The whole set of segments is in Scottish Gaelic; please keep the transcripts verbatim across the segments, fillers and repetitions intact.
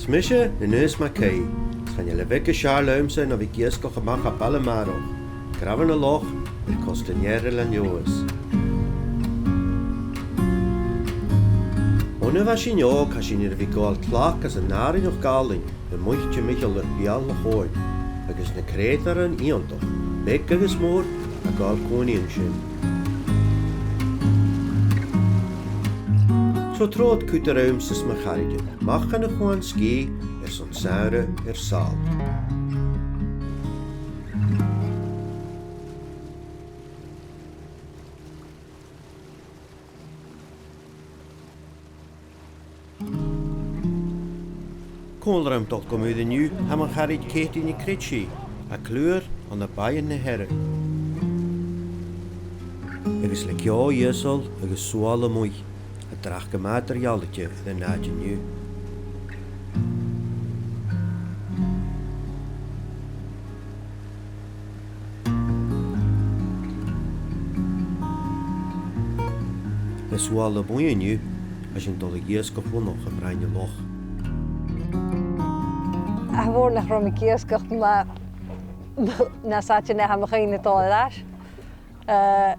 Is mise Aonghas MacAoidh, is chan eil a' bheag as fheàrr leamsa na bhith ag iasgach a-mach à baile Màrach, gu robh an loch air costa an ear Leòdhais. Bhon a bha sinn òg, tha sinn air a bhith a' gabhail tlachd às an àrainneachd àlainn a-muigh timcheall air beul Loch Omhain, agus na creutairean iongantach, beag agus mòr, a' gabhail còmhnaidh an sin. So trobhad cuide riumsa is mo charaidean, a-mach chun a' chuain sgìth airson samhradh air sàl. Còmhla rium a' dol gu muir an-diugh, tha mo charaid Katie NicRichie, a' cliùghar ann am Baidhn na Hearadh. Agus le ceò ìosal agus suail a-muigh, a' dreachd gu math eadar-dhealaichte air an àite an-diugh. Le suail a-muigh an-diugh, tha sinn a' dol a dh'iasgach bhuannachd am broinn an loch. Tha mòran nach robh mi ag iasgach ma, nas fhaide na tha mo chuimhne a' dol air ais. Eh,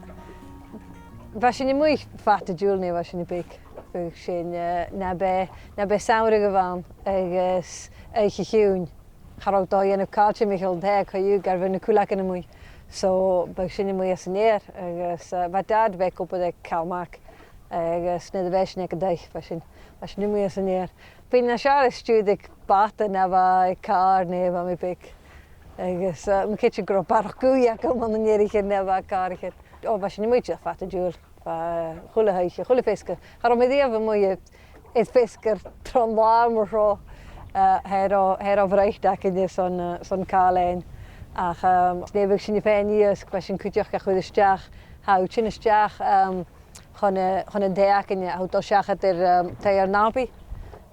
bha sinn a-muigh fad an t-siubhail nuair a bha sinn beag. Bha sinn, eh, na b' e, na b' e samhradh a bh' ann agus oidhche chiùin. Cha robh dòigh a dhèanamh càil timcheall an taigh co-dhiù, ged a bha na cuileagan a-muigh. So, bha sinn a-muigh às an ear, agus, eh, bha Dad bha ag obair aig CalMac, agus nuair a bha sinn aig an taigh, bha sinn, bha sinn a-muigh às an ear. Bha e nas fheàrr stiùireadh aig bàta na bha aig càr nuair a bha mi beag. Agus, eh, ma dh'fhaodte gun robh barrachd ùidh agam ann an eathraichean na bha aig càraichean. Ò, bha sinn a-muigh dìreach fad an t-siubhail. Bha a h-uile h-oidhche, a h-uile feasgar. Cha robh mi riamh a-muigh air, air feasgar tron latha mar seo, eh, tha e ro, tha e ro bhreac againn son, eh, son càil fhaighinn. Ach, ehm, nuair a bhiodh sinne fhèin ag iasg, bha sinn cuideachd ga chur a-steach, tha thu a' tighinn a-steach, ehm, chun a', chun an taigh againne, tha thu a' dol seachad air, ehm, taigh ar n-abaidh,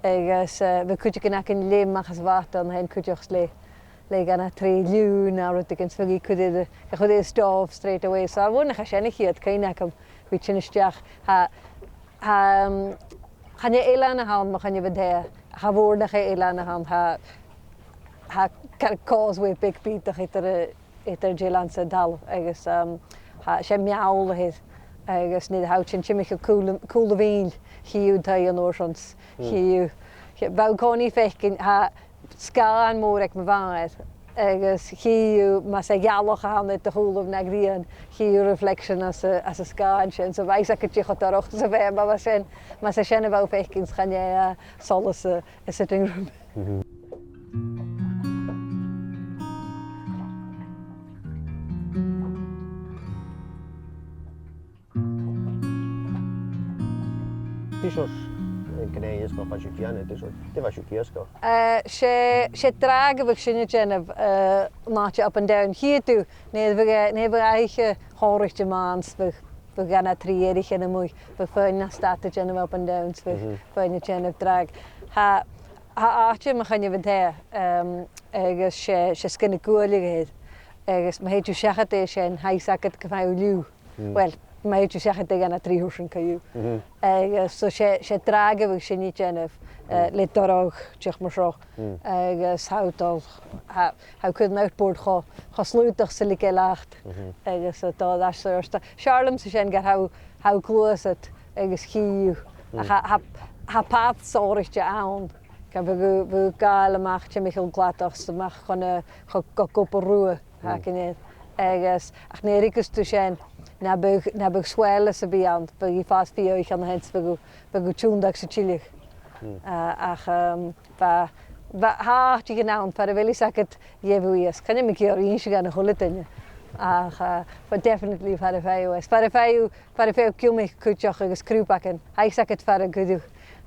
agus, eh, bhiodh cuideigin againn leum a-mach às a' bhàta an sin cuideachd le le dhà no trì liùgh no rudeigin, 's bhiodh i a' cur air, a' cur air stòbh straight away. So, tha e a' buannachadh, sin a' chiad chuimhne agam, bhith a' tighinn a-steach. Tha, tha, um, chan e eilean a th' ann mu choinneamh an taighe, tha e a' buannachadh eilean a th' ann, tha, tha car causeway beag bìodach eadar, eadar an t-eilean 's an talamh, agus, um, tha, 's e meall a th' air, agus nuair a tha thu a' tighinn timcheall cùl, cùl a' mhìl, chì thu an taigh an uair sin, chì thu, bha thu an-còmhnaidh a' faicinn, tha, sgàthan mòr aig mo mhàthair, agus chì thu, mas e ghealach a th' ann air do chùlaibh no grian, chì thu reflection anns a', anns an sgàthan sin. So bha fhios agad dè cho dorcha 's a bha e, ma bha sin, mas e sin a bha thu a' faicinn, 's chan e, eh, solas a', a' sitting room. Tuigsinn, eh, gnè iasgach a bha sibh a' dèanamh, tuigsinn, dè bha sibh ag iasgach? Eh, 's e, 's e dràg a bhiodh sinne a' dèanamh, eh, an àite up and down. Chì thu, nuair a bhiodh, nuair a bhiodh oidhche shònraichte ann, 's bhiodh, bhiodh dhà no trì eathraichean a-muigh, bhiodh feadhainn a' stad a' dèanamh up and down, 's bhiodh feadhainn a' dèanamh dràg. Tha, tha àite mu choinneamh an taighe, em, agus 's e, 's e sgionnan guailidh a th' air, agus ma thèid thu seachad air sin, tha fhios agad gum faigh thu liùgh. Uill, ma thèid thu seachad air dhà no trì thursan co-dhiù. Agus so 's e, 's e dràg a bhiodh sinne a' dèanamh, eh, le dorch, dìreach mar seo. Agus tha thu a' dol, tha, tha thu a' cur an outboard cho, cho slaodach 's a leig e leat. Agus a' dol air ais 's air adhart. 'S fheàrr leamsa sin, ged a tha thu, tha thu a' gluasad agus chì thu. Ach tha, tha, tha path shònraichte ann. Ged a bhiodh, bhiodh gàil a-mach timcheall cladach 's a-mach chun a', cho, gu, gu obair rua. Tha cuimhne. Agus, ach nuair a ruigeas tu sin, na biodh, na biodh swell sam bith ann, bhiodh i a' fàs fiadhaich an sin, bhiodh, bhiodh thu a' tionndadh 's a' tilleadh. A, ach, um, bha, bha, tha àiteachan ann far a bheil fhios agad, gheibh thu iasg. Chan eil mi ag iarraidh innse dhan a h-uile duine. Ach, uh, but definitely far am faigh thu iasg. Far am faigh thu Far am faigh thu giomach cuideachd agus crùbagan. Tha fhios agad far an cuir thu,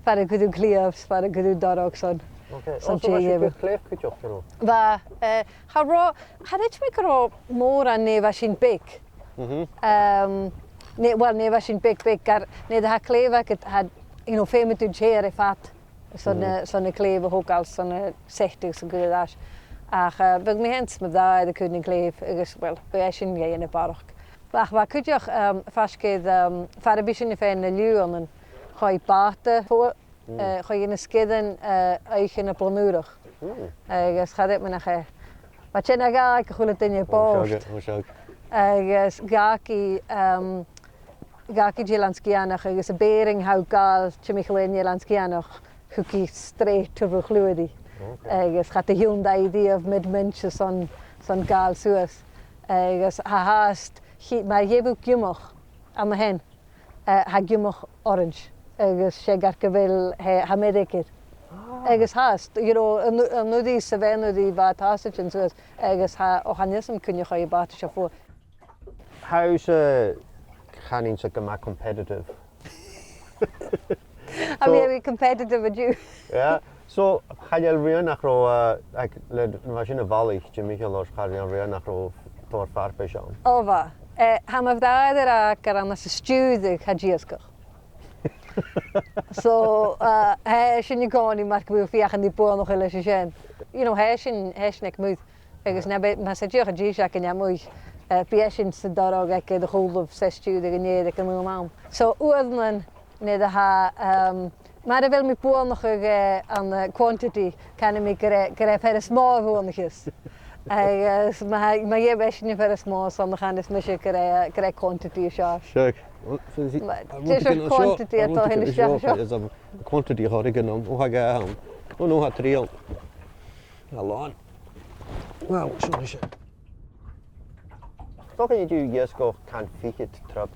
far an cuir thu cliabh, far an cuir thu dorch son, son tè a gheibh thu. Bha, eh, cha robh, cha chreid mi gun robh mòran nuair a bha sinn beag. Em, nuair, well, nuair a bha sinn beag, beag, gar, nuair a tha cliabh agad, tha, you know, feumaidh tu an tè air fad son, eh, son a' chlèibh a thogail, son a settadh 's a' cur air ais. Ach, eh, bhiodh mi fhìn 's mo bhràthair a' cur nan cliabh agus, well, bhiodh esan ga dhèanamh barrachd. Ach bha cuideachd, um, faisg air, um, far am bi sinn a' faighinn na liùgh ann an, chaidh bàta fodha, eh, chuir na sgìrean, eh, oidhche na Bliadhn' Ùire. Agus cha robh mi nach e. Bha sin a' gabhail a h-uile duine bòrd. Agus dh'fhàg i, um, dh'fhàg i an Eilean Sgitheanach agus am b' fheàrr dha a ghabhail timcheall an Eilein Sgitheanaich, thug i straight to Bhruach Luaidh. Agus cha do thionndaidh i riamh mid-Mhinch son, son gabhail suas. Agus tha fhathast, chi-, ma gheibh thu giomach an sin, eh, tha giomach orains, agus 's e gur gum bi, tha, tha mi air. Agus tha, you know, an, an uair sin, bha an uair sin, bha tòrr suidheachaidhean suas, agus tha, o, chan eil fhios agam cuin a chaidh am bàta seo fodha. Tha thusa, chan eil sibh gu math competitive. Tha mi, so, a bhith competitive an-diugh. Yeah. So, chan eil rian nach robh, uh, like, le, mar sin a bhalaich, Jimmy Hill, os, chan eil rian nach robh tòrr farpais ann. O, bha. Eh, tha mo bhràthair ag ràdh gur ann às an stiùireadh a tha an t-iasgach. So, uh, tha sin an-còmhnaidh mar gum biodh feuchainn ri buannachadh leis an sin. You know, tha sin, tha sin aig muir. Agus na bi-, mas e dìreach an t-iasg a th' againn a-muigh, eh, bidh esan san dorog aig a' chùlaibh 's a' stiùireadh an èadhair aig an aon àm. So, uaireannan, nuair a tha, um, mura bheil mi a' buannachadh, eh, an, eh, quantity, canaidh mi gur e, gur e fear as motha a bhuannaicheas. Agus ma, ma gheibh esan am fear as motha, 's ann a chanas mise gur e, gur e quantity as fheàrr. Sure. Well, so is it, ma, I'm looking at the show, quantity I'm looking at the show, is, um, quantity a th' againn, um, o, tha, um, o, no, tha triall. A làn. Well, seo, seo. Tha cuimhne agam gun do dh'iasg mi ceann fichead trup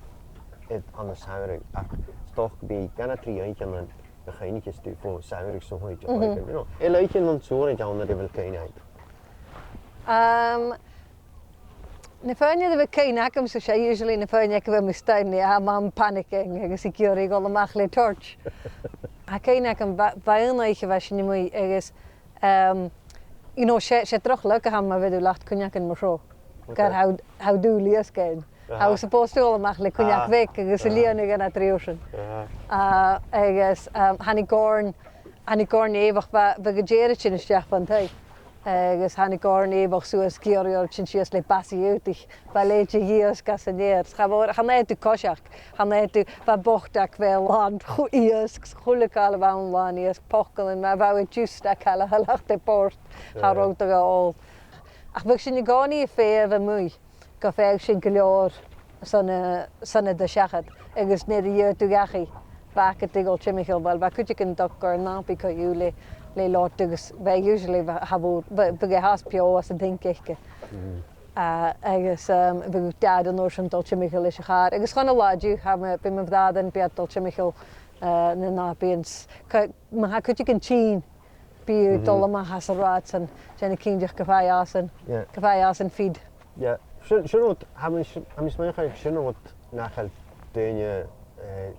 ann an samhradh, ach 's dòcha gum bi dhà no trì oidhcheannan a chuimhnicheas tu bho samhradh 's a h-uile, you know. A bheil oidhche ann an samhradh a bheil cuimhne agad? Um, na fèidh a bhiodh cuimhne agam-sa, 's e usually na fèidh a bhiodh mi a' stad, a bha mi panicking agus ag iarraidh a dhol a-mach le torch. Tha cuimhne agam, bha, bha aon oidhche a bha sinn a-muigh agus, um, you know, 's e, 's e droch lagh a th' ann ma bhios tu a' leaghadh cuinneagan mar seo. Okay. Gur tha, tha thu dùil iasg fhaighinn. Aha. Tha thu supposed to dhol a-mach le cuinneag bheag agus a lìonadh an-dràsta sin. Aha. Ah, agus, um, thàinig òran, thàinig òran èibhinn, bha, bha gu dè sin a-steach dhan taigh. Agus thàinig òran èibhinn suas gu iarraidh sin sìos le basaidh aodaich, bha leithid de dh'iasg às an ear. Cha mhòr, chan fhaigheadh tu coiseachd, chan fhaigheadh tu, bha bochd aig a bheil an, cho-, iasg, 's a h-uile càil a bh' ann, làn iasg, pocannan, ma bha thu just a' cailleachadh a' bhòrd, cha robh dad a' dol. Ach bhiodh sinn an-còmhnaidh a' feitheamh a-muigh. Gu faigheadh sinn gu leòr son a, son a dhol seachad, agus nuair a dh'fhaodadh tu dhachaigh, bha agad ri dhol timcheall, well, bha cuideigin a' dol gu nàbaidh co-dhiù le, le lot agus bha usually, bha, cha mhòr, bha, bha e fhathast beò às an t-sinc aice. Mhm. Ah, agus, um, bhiodh dad an uair sin a' dol timcheall leis a' chàr. Agus chun an latha an-diugh, tha mo, bidh mo bhràithrean beò a' dol timcheall, eh, na nàbaidhean. Cu-, ma tha cuideigin tinn, bidh iad a' dol a-mach às an rathad sin, dèanamh cinnteach gum faigh iadsan, gum faigh iadsan feed. Yeah. Sin, sin rud, tha mi, tha mi a' smaoineachadh, sin rud nach eil daoine, eh,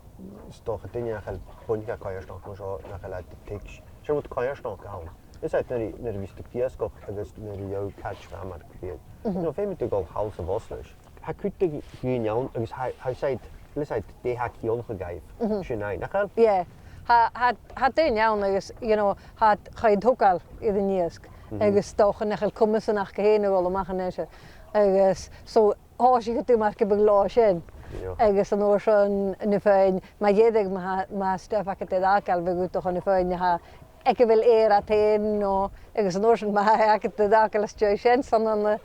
's dòcha daoine nach eil buinteach coimhearsnachd mar seo, nach eil iad a' tuigs'. Sin rud coimhearsnachd a th' ann. Is e, nuair a, nuair a bhios tu ag iasgach agus nuair a gheibh thu cait, mar gum biodh. Mhm. No, feumaidh tu a dhol thall 's a-bhos leis. Tha cuid de dhaoine ann agus tha, tha iad, tha iad, dè tha ciallachadh dhaibh, sin e, nach eil? Yeah. Tha, tha, tha daoine ann agus, you know, tha iad, tha iad a' togail air an iasg, agus 's dòcha nach eil comas aca fhèin a dhol a-mach an sin. Agus so, thòisich iad mar gum biodh an latha sin. Yeah. Agus an uair sin na fèidh, ma dh'fhaodadh, ma tha, ma tha stuff agad ri fhàgail, bhiodh tu a' toirt na fèidh, na tha aig a bheil èadhar aca fhèin, no, agus an uair sin ma tha agad ri fhàgail às dèidh sin, 's ann an,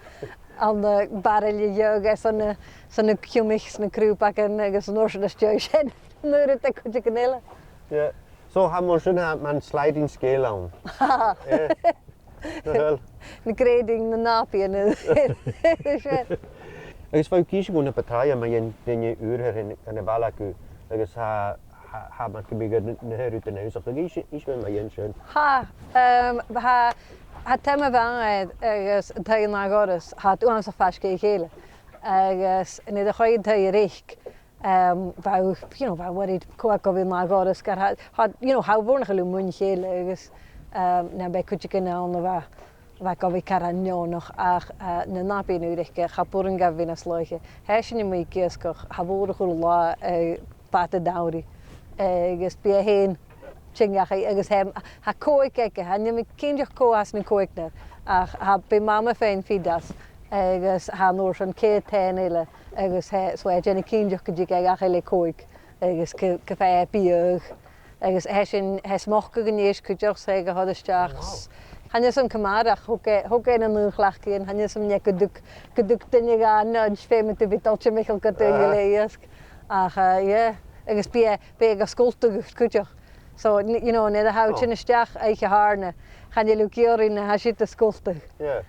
an, eh, baraille dheug, eh, 's ann, eh, 's ann a chumadh iad na crùbagan, agus an uair sin às dèidh sin, an uair ud a' cuideigin eile. Yeah. So, tha mar sin, tha, mar sliding scale ann. Yeah. Na grading na nàbaidhean, eh, 's e. Agus bha thu ag innse dhomh na bu tràithe, ma dheidhinn daoine ùra air an, an a' bhaile aca, agus tha, tha, tha mar gum biodh na, na h-uiread den ionnsachadh. Innis, innis dhomh mu dheidhinn sin. Tha, um, tha, tha taigh mo mhàthar agus an taigh an Làrach Ghoiris, tha iad uabhasach faisg air a chèile. Agus nuair a chaidh an taigh a reic, um, bha, you know, bha worried cò aig a bheil an Làrach Ghoiris, gur tha, tha, you know, tha mòran a' chùis mun chèile agus, um, nam biodh cuideigin ann a bha, bha gu bhith caran neònach ach, uh, na nàbaidhean ùra aice, cha b' urrainn dhaibh a bhith nas làitheile. Tha sinn a-muigh ag iasgach, cha mhòr a h-uile latha, eh, fad an t-samhraidh. Eh, agus bidh e fhèin a' tighinn dhachaigh, agus tha, tha còig aige, chan eil mi cinnteach cò às na còignear, ach tha, bidh Mama a' faighinn feed às, agus tha an uair sin ceithir teine eile, agus tha, so tha e a' dèanamh cinnteach gun tig e dhachaigh le còig, agus gu, gum faigh e biadh, Agus tha sin, tha e a' smocadh a-nis cuideachd, 's e a' toirt a-steach. Wow. Chan eil fhios agam ciamar ach thug e, thug e na naoi chleachdaidhean, chan eil fhios agam an e gun tug, gun tug duine dha nudge, feumaidh tu bhith a' dol timcheall gu duine le iasg. Ach, eh, yeah. Agus bidh e, bidh e ga sgoltadh cuideachd. So, n-, you know, nuair a tha thu a' tighinn a-steach oidhche Shathairne, chan eil thu ag iarraidh na tha siud a sgoltadh. Yeah.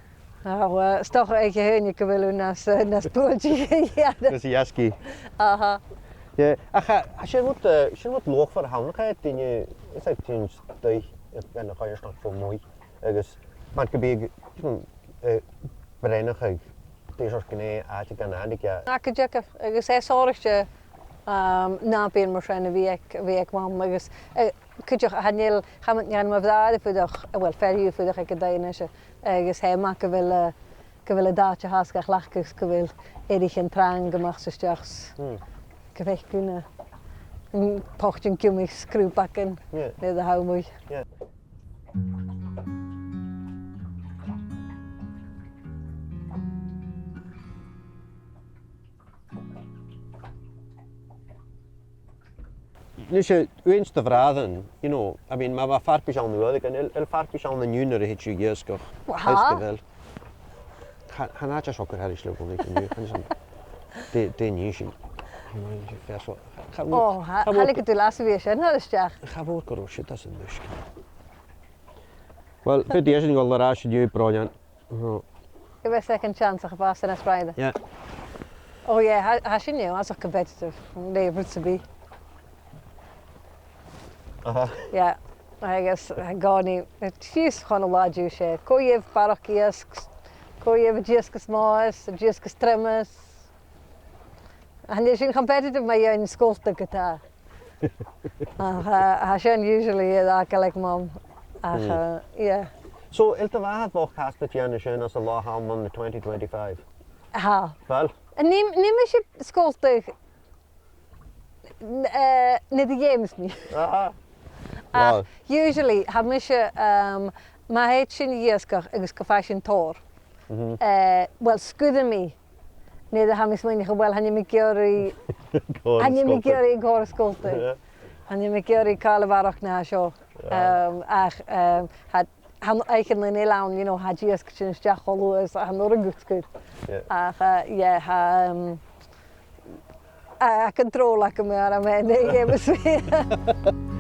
Ah, well, 's dòcha oidhche Haoine gu bheil thu nas, eh, nas buailtiche. Nas iasgaidh. Aha. Yeah. Ach, eh, sin rud, eh, sin rud luachmhor a th' ann, nach e, daoine, is e daoine a-staigh, eh, na coimhearsnachd fo mhuinntir. Agus mar gum biodh, eh, breithneachadh, dè seòrsa gnè àite gan àite, eh. Ach gu dearbh, agus e sònraichte, um, nàbaidhean mar sin a bhith aig, a bhith aig Mam, agus, eh, cuideachd, chan eil, chaidh mo, chaidh mo bhràthair a' fuireach, eh, well, fear dhiubh a' fuireach aig an taigh a-nise, agus tha e math gu bheil, eh, gu bheil an t-àite fhathast ga chleachdadh, gu bheil eathraichean trang a-mach 's a-steach. Hmm. Gu bheil cuimhne, mm, poitean giomaich 's crùbagan, yeah, nuair a tha thu a-muigh. Yeah. Nise, uair 's do bhràthair, you know, I mean, ma bha farpais ann uaireigin, an eil, an eil farpais ann an-diugh nuair a thèid sibh a dh'iasgach? Well, tha. Is gu bheil. Chan, chan fhaigh sinn seo gu h-àraidh le bhith an-diugh, chan eil fhios agam. Dè, dè nì sinn? Chan eil fhios agam. Cha, cha, oh, tha, cha, cha mhòr, leig thu leas a bhith sin, tha a-steach. Cha mhòr gun robh siud às an uisge. Well, bidh e sin a' dol air ais an-diugh, bròinean. Uh-huh. Give it a second chance, ach a' fàs nas brèagha. Yeah. Oh yeah, tha, tha sin, you know, às a' competitive, le rud sam bith. Aha. Yeah. Agus, uh, an-còmhnaidh, tha fios gun do làidir 's e. Cò gheibh barrachd iasg, cò gheibh an t-iasg as motha, an t-iasg as truime. Chan eil sin competitive mu dheidhinn sgoltadh ge-tà. Ach, eh, tha sin usually, eh, aig, aig Mam. Ach, mm, eh, yeah. So, an eil do bhràthair bhochd fhathast a' dèanamh sin anns an latha ann an twenty twenty-five? Tha. Well? Nì, nì mise sgoltadh, n-, eh, nuair a dh'fheumas mi. Aha. Ach, wow, usually, tha mise, um, ma thèid sinn a dh'iasgach agus gum faigh sinn tòrr. Mhm. Eh, well, sguiridh mi nuair a tha mi a' smaoineachadh, well, chan eil mi ag iarraidh, chan eil mi ag iarraidh an còrr a sgoltadh. Yeah. Chan eil mi ag iarraidh càil a bharrachd na tha seo. Yeah. Um, ach, um, tha, tha oidhcheannan eile ann, you know, tha dìreach a' tighinn a-steach cho luath 's a tha an urra gu sgur. Yeah. Ach, uh, yeah, tha, um, a, a control agam air a' mheadhan, yeah, mas e.